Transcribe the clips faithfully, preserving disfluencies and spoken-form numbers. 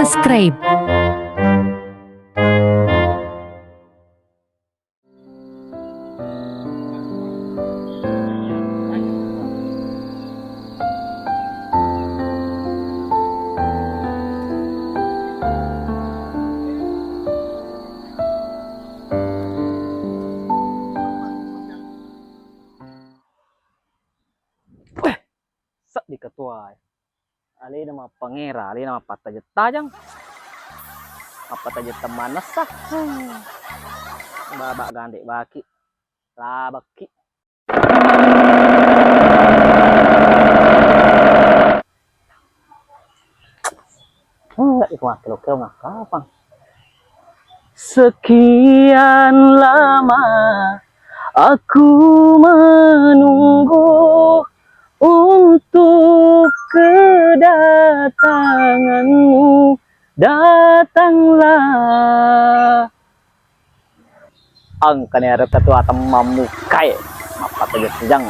Subscribe. Seddi ketua. Alena mappangera, alena mappattajeng-tajeng. Mappattajeng temmannessa. Baba gande baki. Labekki. Enggak, iko makkelo-kelo makkapang. Sekian lama aku menunggu untuk kedatanganmu, datanglah. Engkani ero ketua temmammu kae, mappatajeng-tajeng.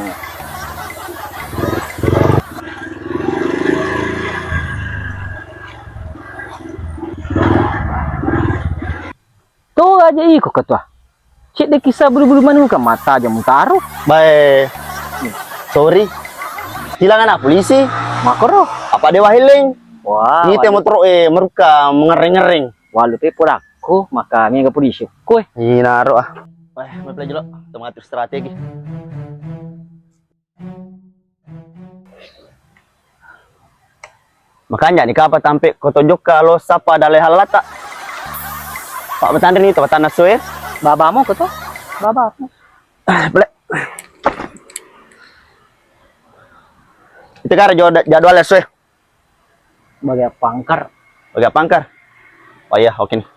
To aja iko ketua. Cedde kisa bulu-bulu manuka mata aja mutaro. Bae. Sorry. Tilang anak polisi. Makoro. Apa dewa heleng? Wah, ini teh waduh. Motor eh meruka mengereng-ngereng. Walu pe podakku, maka mega polisi. Koe. Inaro ah. Wah, mulai jelo. Tematur strategi. Makanja ni kapa tampe ko to jokka lo sapa dalai hallata. Pak betanre ni to tanah soe. Babamu ko to? Babamu. Bele. Itu kare jadwal soe. Bagai pangkar. Bagai pangkar. Oh iya, oke nih.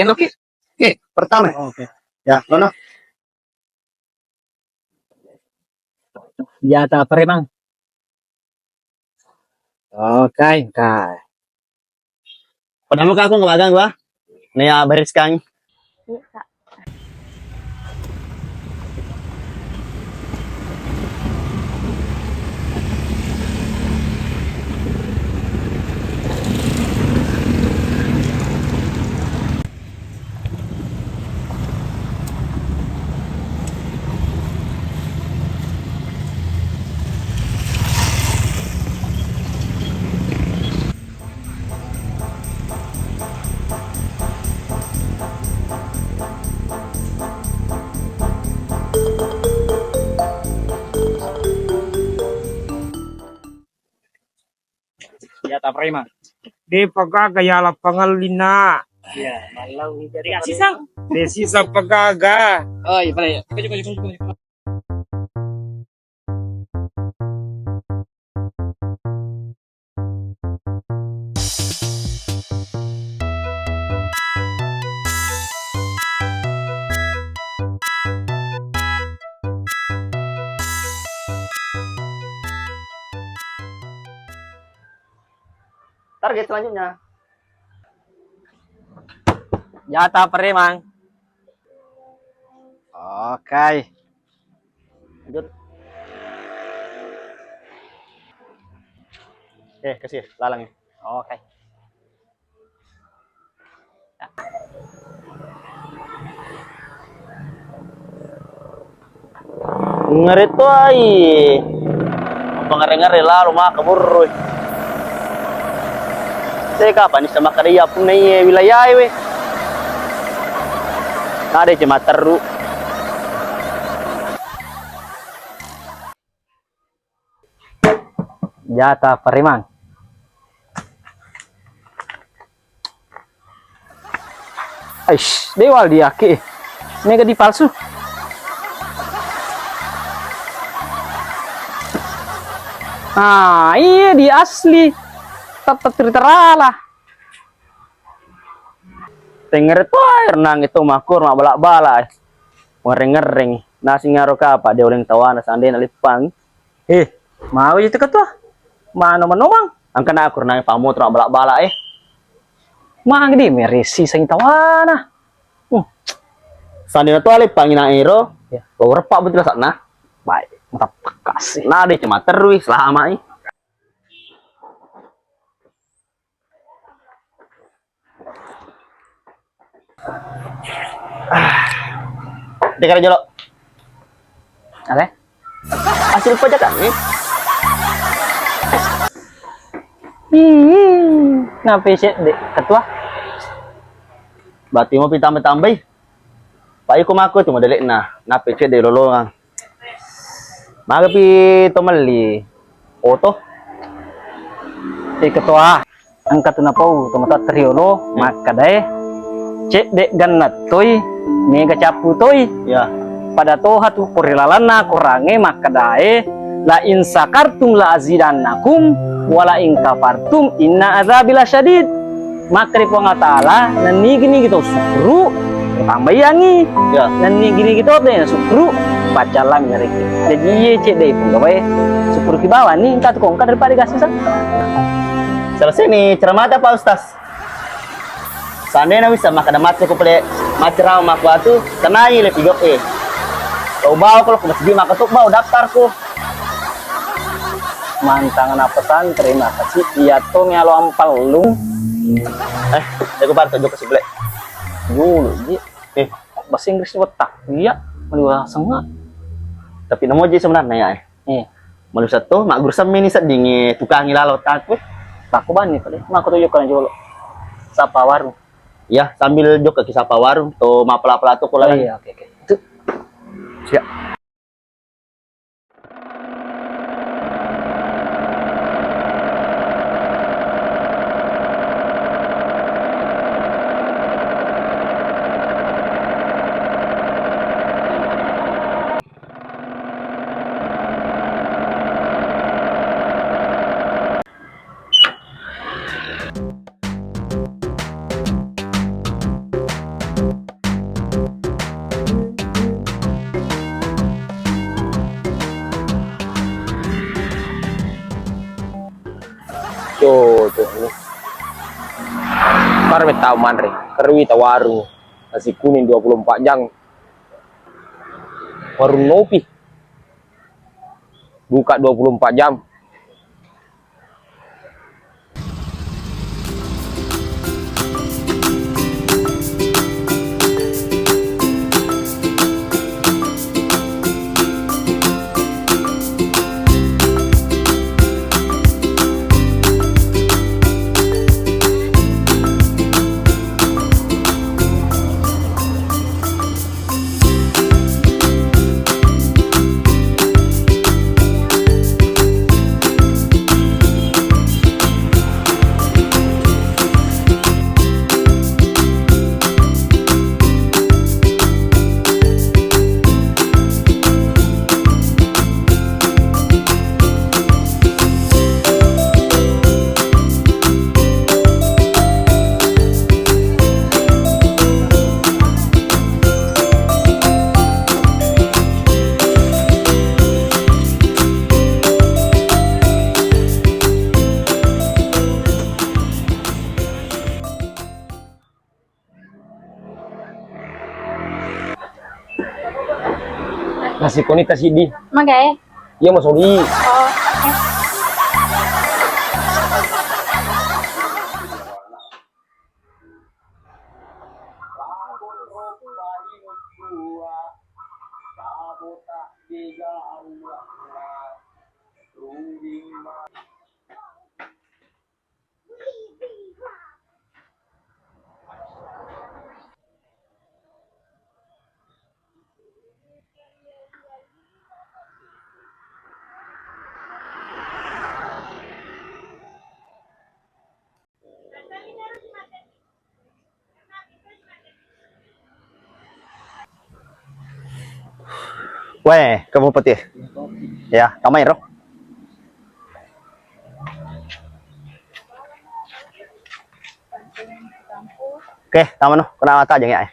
Oke, oke, pertama. Oke. Ya, kono. Senjata preman. Oke, oke. Pada muka aku nggak magang gua. Nih ya, bereskan. Iya, Kak. Senjata preman. De pagaga yala pangellina. Iya, mallau ni jadi sisa. De sisa pagaga. Oh, iya, pale. Kaju, kaju, kaju, kaju. Target selanjutnya. Jata preman. Oke. Lanjut. Eh, kasih lalang. Oke. Ngere to ai. Apa ngere-ngere lalo maka burroi. Te kapan issa makkeda iya punna iye wilayae we. Ada cema terru. Jata preman. Aish, dewal diake. Mega dipalsu. Ah, iya di asli. Tetap tertera lah. Tengngere to air nang itu makkur mabbala-bala. Ngereng-ngereng. Nasing aro kapa de oleng tawana sandena lippang. He, mau itu ketua. Mano menomang. Angka na aku renang pamu terus bala-bala eh. Mang di meresi sing tawana. Hmm. Sandina tu ale pangina ero. Ya. Bau repak betul sakna. Baik, mata pekas. Nah, deh cuma terus selama ini. Ah. Dekare jolo. Ale? Hasil pajak kami. Hmm, ngapain sih, Dek? Ketua? Berarti mau ditambah-tambahi. Pak iko mako itu modelekna, nape cedde lolongang. Magapi to melli oto? Eh, ketua, engka tu napau to matoa teriolo, hmm, makkadae, cedde ganna toi, mega cappu toi. Ya. Pada toha tu kori lalanna korange makkadae, la in sakartum la azidannakum, wa la in kafartum inna azabi lasyadid. Makkeda Puang Allah Taala, nennigi-nigi to sukkuru, tambaiangi. Ya. Nennigi-nigi to de sukkuru, pacallami nareki. Jadi iye cedde pun gawae sukkuru ki bawani, engka tu kongka daripada gasisang. Selesai nih ceramahta Pak Ustaz. Seandainya bisa makkeda macca ko pale macca rawa makkuatu, tenai le pigau e. Tau bawa ko lo ko masjid maka tu bawa daftarku. Mantang na pesantren, makasi iya to mialo ampallung. Eh, aku baru jokka sibelek. Dulu ji. Eh, bahasa Inggris wettak. Iya, maliwa senga. Tapi namo ji sebenarnya ya. Eh. Manusia to, magguru semmeni sedding tukangi lalo takku. Takku bani pale. Mako to jokka jolo. Sapa warung. Ya, sambil jokka ki sapa warung to mapala-pala to ko laleng. Oh, iya, oke, oke. Itu. Siap. Cocok ni. Mari tau manre, kerwi ta warung nasi kuning dua puluh empat jam. Warung Nopi buka dua puluh empat jam. Nasi koni ta siddi. Magai? Iya, masoli. Oh, oke. Weh, ke Bupati. Ya, tamai ro. Oke, tamano, kena mata aja ya.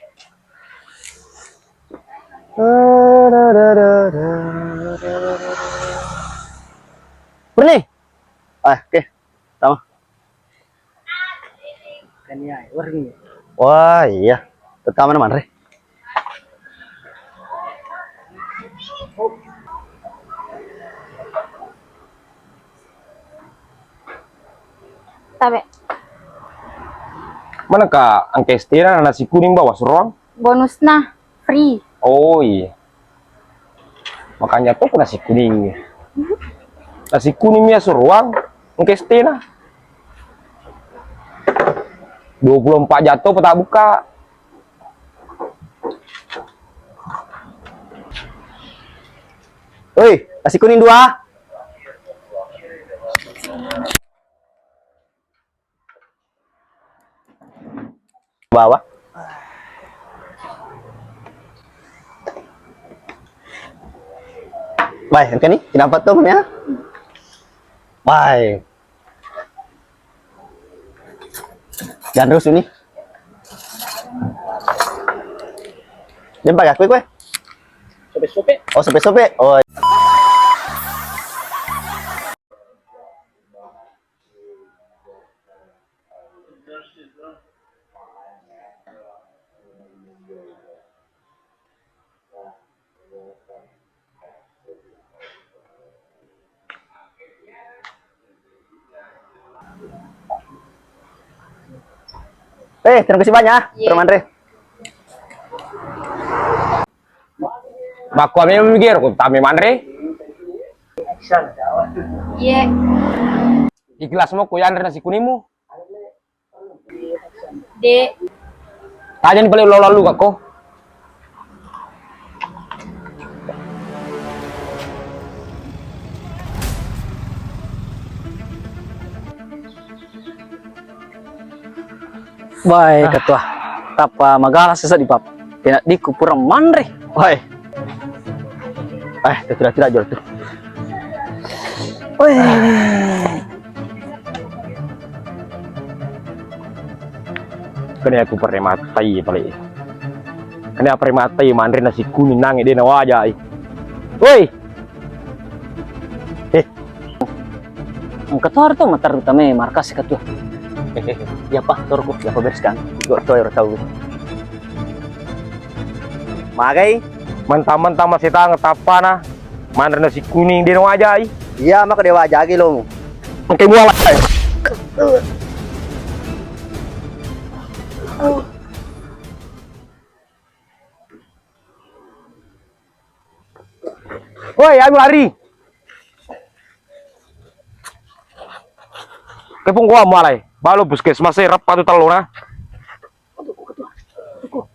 Purni. Ah, oke. Tama. Wah, iya. Pertama manre. Tabe. Mana ka angke stena nasi kuning bawa suruang? Bonusna free. Oh iya. Makanya tuh nasi kuning. Nasi kuning ya suruang angke stena. Dua puluh empat jatuh apa tak buka? Oi, nasi kuning dua. Bawa. Baik, ini kenapa tuh ya? Baik. Jangan rusuh nih. Dia pakai aku kue. Sope-sope. Oh, sope-sope. Oh. Eh, terima kasih banyak, ah. Iya. Terima kasih. Makkuame migero ku tame manre. Iya. Ikhlas mo ku yanre nasi kuningmu. De. Tajani pale lo lalu kako. Bae, ah. Ketua. Tappa magala sesa di pap. Pena diku pura manre. Woi. Eh, tidak, tidak, jual tuh. Woi. Kene aku pare matai pale. Kene apa pare matai manre nasi kuning nange de nawajai. Woi. Eh. Engka to harta matar utama markas ketua. Iya pa, torku, iya pa bereskan. Gua to ero tau. Magai? Mentang-mentang masih tang tappana. Manre nasi kuning de nawajai. Iya, maka de wajagi lo. Engke muala. Woi, ayo lari. Kepung gua mualai. Balo puskesmas e rappa tu tellona.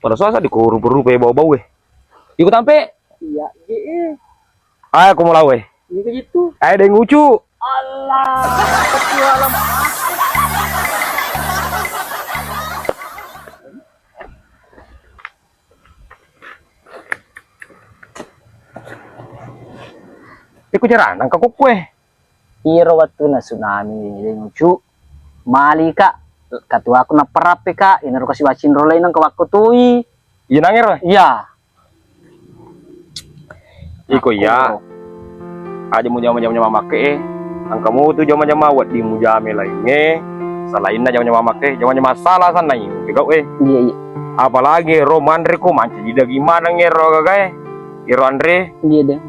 Pada suasa di ko rupa-rupa bau-bau e. Iko tampe? Iya, iya. Ayo aku mau lawe. Iya gitu. Ayo deh ngucu. Allah. Iku jarang nang kakukku e. Iyaro wettuna tsunami de ngucu. Mali ka, katuaku napparappe ka, inaro kasi wacinro lai nang kawakko toi. Iya nangero. Iya. Iko iya. Aja mu jama-jama makke e. Engka mutu jama-jama wedding mujame laingnge. Selainna jama-jama makke, jama-jama sala sanna i. Pegau e. Iya, iya. Apalagi ro manre ko mancaji daging maneng ero gagae. Ero anre. Iya, deh.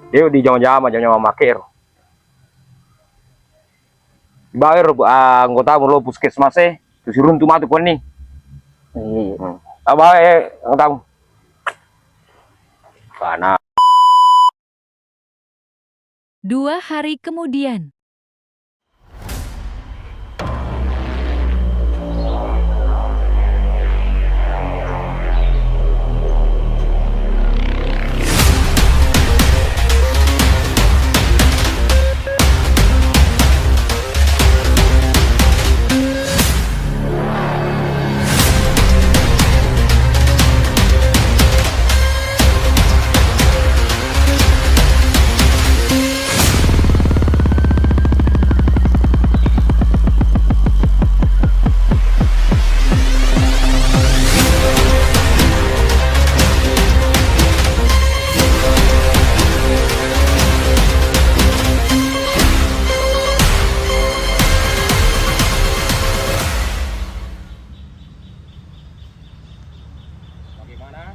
Deo di jama-jama, jama-jama makke ero. Bawa ero, ah, anggotamu lo puskesmas e, terus runtu matu konni. Iya, iya. Hmm. Ah, bawa e anggotamu. Kana. Dua hari kemudian. Let's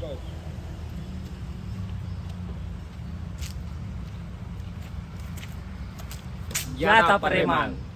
go. Jata Paremang.